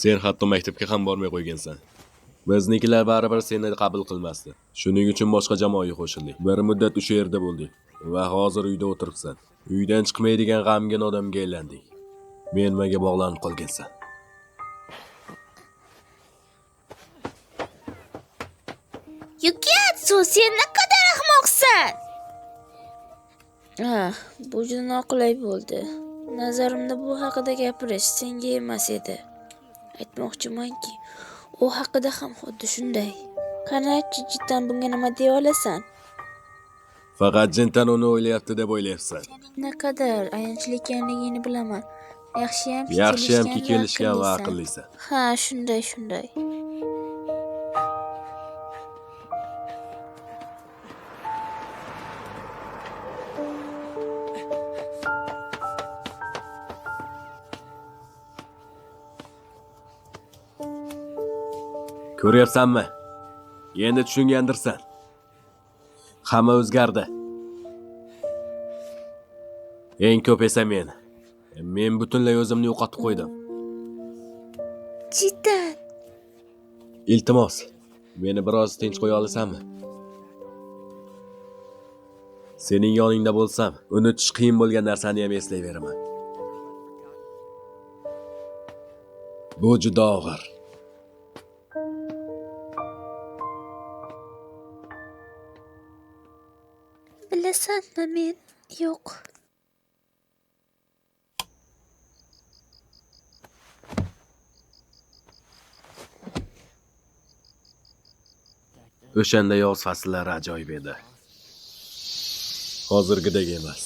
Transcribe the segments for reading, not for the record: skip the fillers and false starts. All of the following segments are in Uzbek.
Sen hatto maktabga ham bormay qo'ygansan. Biznikilar baribir seni qabul qilmasdi. Shuning uchun boshqa jamoaga qo'shildik. Bir muddat o'sha yerda bo'ldik va hozir uyda o'tiribsan. Uydan chiqmaydigan g'amgin odamga aylanding. Men nimaga bog'lanib qolgansan? Yukiyatsu, sen naqadar ahmoqsan! Ah, bu juda noqulay bo'ldi. Nazarimda bu haqida gapirish senga emas edi. Aytmoqchimanki, u haqida ham xuddi shunday. Qani aytchi, jiddan bunga nima deya olasan? Faqat Jintan uni o'ylayapti deb o'ylayapsan. Sening naqadar ayanchli ekanligingni bilaman. Yaxshiyamki Yaxshiyamki kelishgan kelishgan va va aqllisan. aqllisan. Ha, shunday, shunday. Ko'ryapsanmi? Endi tushungandirsan. Hamma o'zgardi. Eng ko'p esa men. Men butunlay o'zimni yo'qotib qo'ydim. Jiddan. Iltimos, meni biroz tinch qo'ya olasanmi? Sening yoningda bo'lsam, unutish qiyin bo'lgan narsani ham eslayveraman. Bu juda og'ir. Bilasanmi, men yo'q. O'shanda yoz fasllari ajoyib edi. Hozirgidek emas.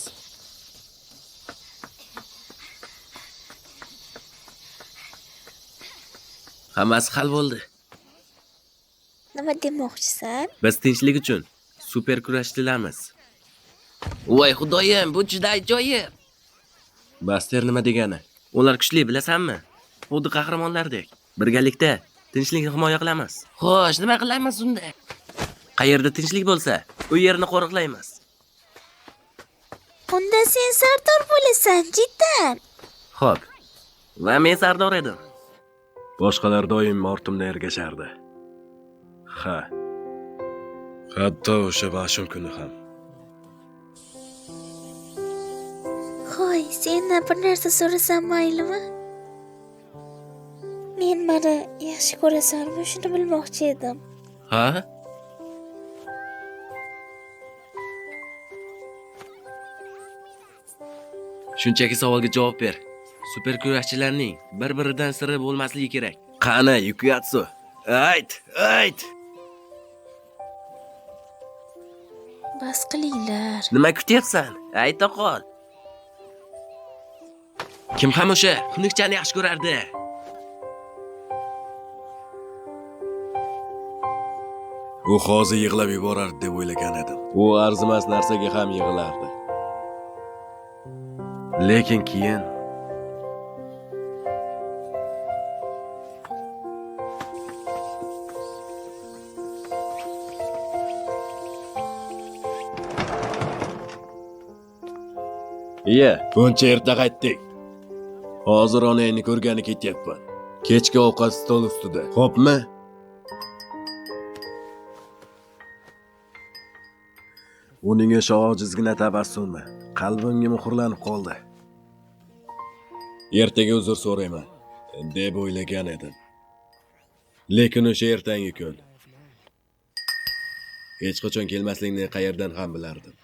Hammasi hal bo'ldi. Nima demoqchisan? Biz tinchlik uchun super kurashchilarmiz. Voy xudoyim, bu juda ajoyib. Master nima degani? Ular kuchli, bilasanmi? Xuddi qahramonlardek. Birgalikda tinchlikni himoya qilamiz. Xo'sh, nima qilamiz unda? Qayerda tinchlik bo'lsa, u yerni qo'riqlaymiz. Unda sen sardor bo'lasan, jiddan. Xo'p. Va men sardor edim. Boshqalar doim ortimdan ergashardi. Ha. Hatto o'sha mash'um kuni ham. Hoy, sendan bir narsa so'rasam maylimi? Men meni yaxshi ko'rasanmi, shuni bilmoqchi edim. Ha? Shunchaki savolga javob ber. Super kurashchilarning bir-biridan siri bo'lmasligi kerak. Qani, Yukiyatsu? Ayt, ayt. Bas qilinglar. Nima kutyapsan? Ayta qol. Kim ham o'sha xunukchani yaxshi ko'rardi? U hozir yig'lab yuborardi deb o'ylagan edim. U arzimas narsaga ham yig'lardi. Lekin keyin Iya, buncha erta qaytdik. Hozir onangni ko'rgani ketyapman. Kechki ovqat stol ustida. Xo'pmi? Uning o'sha ojizgina tabassumi qalbimga muhrlanib qoldi. Ertaga uzr so'rayman deb o'ylagan edim. Lekin o'sha ertangi kun hech qachon kelmasligini qayerdan ham bilardim.